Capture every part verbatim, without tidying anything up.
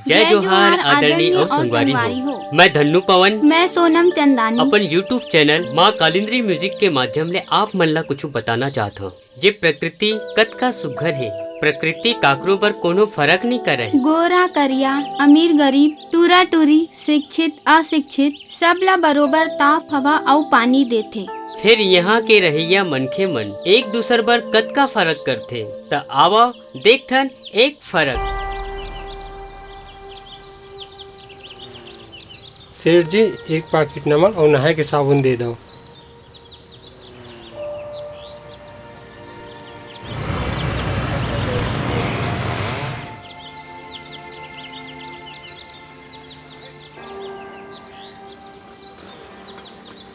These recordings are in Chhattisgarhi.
जय जोहार, आदरणीय अउ संगवारी हो। मैं धन्नू पवन। मैं सोनम चंदानी। अपन YouTube चैनल माँ कालिंद्री म्यूजिक के माध्यम ले आप मन ला कुछु बताना चाहत हव। ये प्रकृति कतका सुघ्घर हे। प्रकृति काकरो बर कोनो फरक नइ करय। गोरा करिया, अमीर गरीब, टूरा टूरी, शिक्षित अशिक्षित, सब ला बरोबर ताप, हवा अउ पानी देथे। फेर यहाँ के रहइया मनखे मन एक दूसर बर कतका फरक करथे। त आवा देखथन एक फरक। सेठ जी, एक पाकिट नमक अउ नहाए के साबुन दे दव।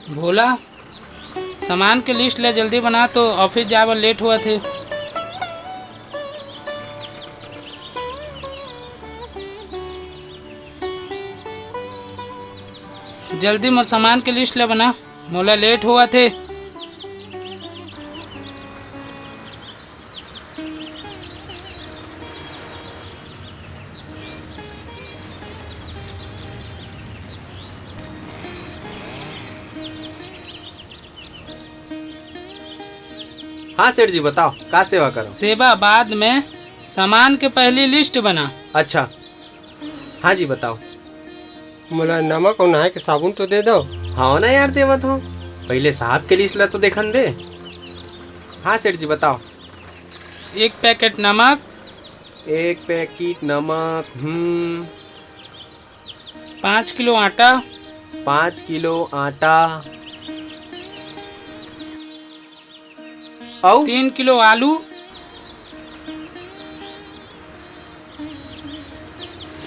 भोला, सामान के लिस्ट ला जल्दी बना, तो ऑफिस जाए बर लेट होवत हे। जल्दी मोर सामान के लिस्ट ला बना, मोला लेट होवत हे। हाँ सेठ जी, बताओ, का सेवा करो? सेवा बाद में, सामान के पहली लिस्ट बना। अच्छा, हाँ जी, बताओ। मोला नमक अउ नहाए के साबुन तो दे दव। हाँ ना यार, देवत हव। पहले साहब के लिस्ट ला तो देखन दे। हाँ सेठ जी, बताओ। एक पैकेट नमक। एक पैकेट नमक, हम्म। पाँच किलो आटा। पाँच किलो आटा। अउ? तीन किलो आलू।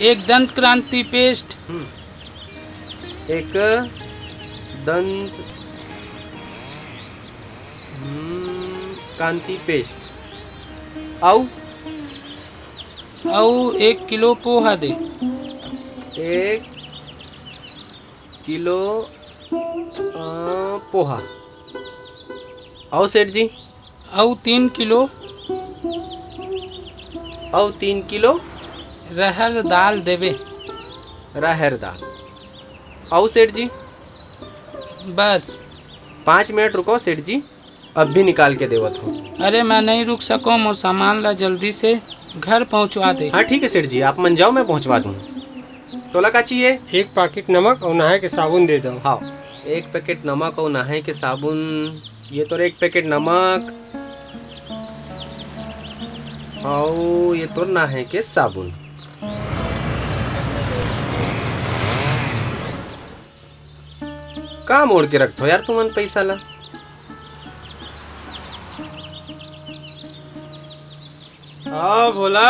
एक दंत क्रांति पेस्ट। हम्म। एक दंत, हम्म, कांति पेस्ट। अउ? अउ एक किलो पोहा दे। एक किलो, अ, पोहा। अउ सेठ जी? अउ तीन किलो। अउ तीन किलो? रहर दाल देबे। रहर दाल। अउ सेठ जी? बस। पाँच मिनट रुको सेठ जी, अभी निकाल के देवत हव। अरे, मैं नइ रुक सकों, मोर सामान ला जल्दी से घर पहुँचवा दे। हाँ, ठीक है सेठ जी, आप मन जाओ, मैं पहुँचवा दूँ। तोला का चाहिए? एक पाकिट नमक अउ नहाए के साबुन दे दव। हाँ, एक पैकेट नमक अउ नहाए के साबुन। ये तोर एक पैकेट नमक अउ ये तोर नहाए के साबुन। का मोड़ के रखथव यार तुमन पैसा ला? हाँ भोला।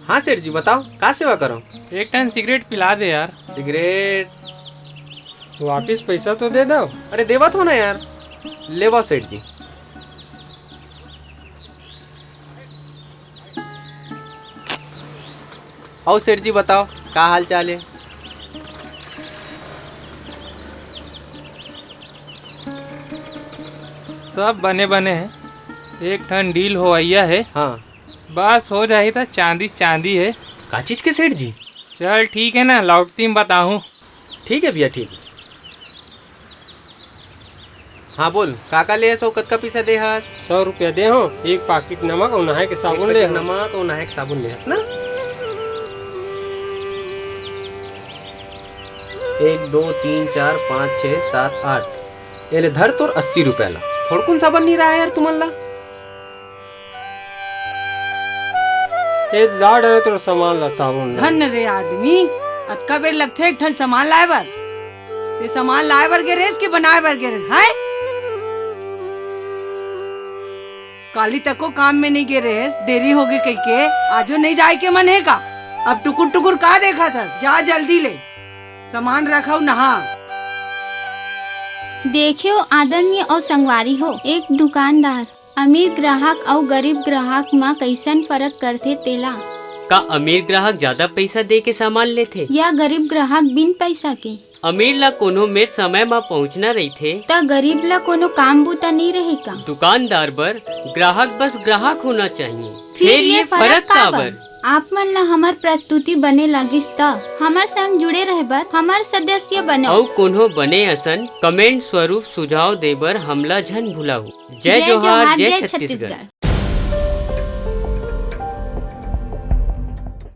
हाँ सेठ जी, बताओ, का सेवा करो? एक ठन सिगरेट पिला दे यार। सिगरेट? वापिस पैसा तो दे दव। अरे देवत हव ना यार, लेवा सेठ जी। अउ सेठ जी बताओ, का हाल चाल हे? सब बने बने हे। एक ठन डील होवइया हे। हाँ। बस हो जाही त चांदी चांदी हे। का चीज के सेठ जी? चल ठीक हे ना, लौटती म बताहूँ। ठीक हे भैया, ठीक हे। हाँ बोल, का का ले हस अउ कतका पइसा दे हस? सौ रुपया दे हव, एक पाकिट नमक अउ नहाए के साबुन ले हव। नमक अउ नहाए के साबुन ले हस ना? एक, दो, तीन, चार, पाँच, छः, सात, आठ। ये ले धर तोर अस्सी रुपया ला। थोड़कुन साबुन नइ रहा यार तुमन ला? ए ला डरे तोर सामान ला, साबुन ला। धन रे आदमी, अतका बेर लगथे एक ठन सामान लाए बर। ये सामान लाए बर गे रेहेस कि बनाए बर गे रेहेस, हैं? काली तको काम में नइ गे रेहेस, देरी होगे कहिके, आजो नइ जाए के मन हे का? अब टुकुर टुकुर का देखत हस? जा जल्दी ले, सामान रख अउ नहा। देखियो आदरणीय अउ संगवारी हो, एक दुकानदार अमीर ग्राहक अउ गरीब ग्राहक म कइसन फरक करथे तेला। का अमीर ग्राहक जादा पइसा दे के सामान लेथे? या गरीब ग्राहक बिन पइसा के? अमीर ला कोनो मेर समय म पहुंचना रहिथे। त गरीब ला कोनो काम बूता नइ रहे का? दुकानदार बर ग्राहक बस ग्राहक होना चाहिए। फिर ये फरक काबर? आप मन ला हमर प्रस्तुति बने लागिस त हमर संग जुड़े रहे बर हमर सदस्य बनव। अउ कोनो बने असन comment स्वरूप सुझाव दे बर हमला झन भुलाहू। जय जोहार, जय छत्तीसगढ़।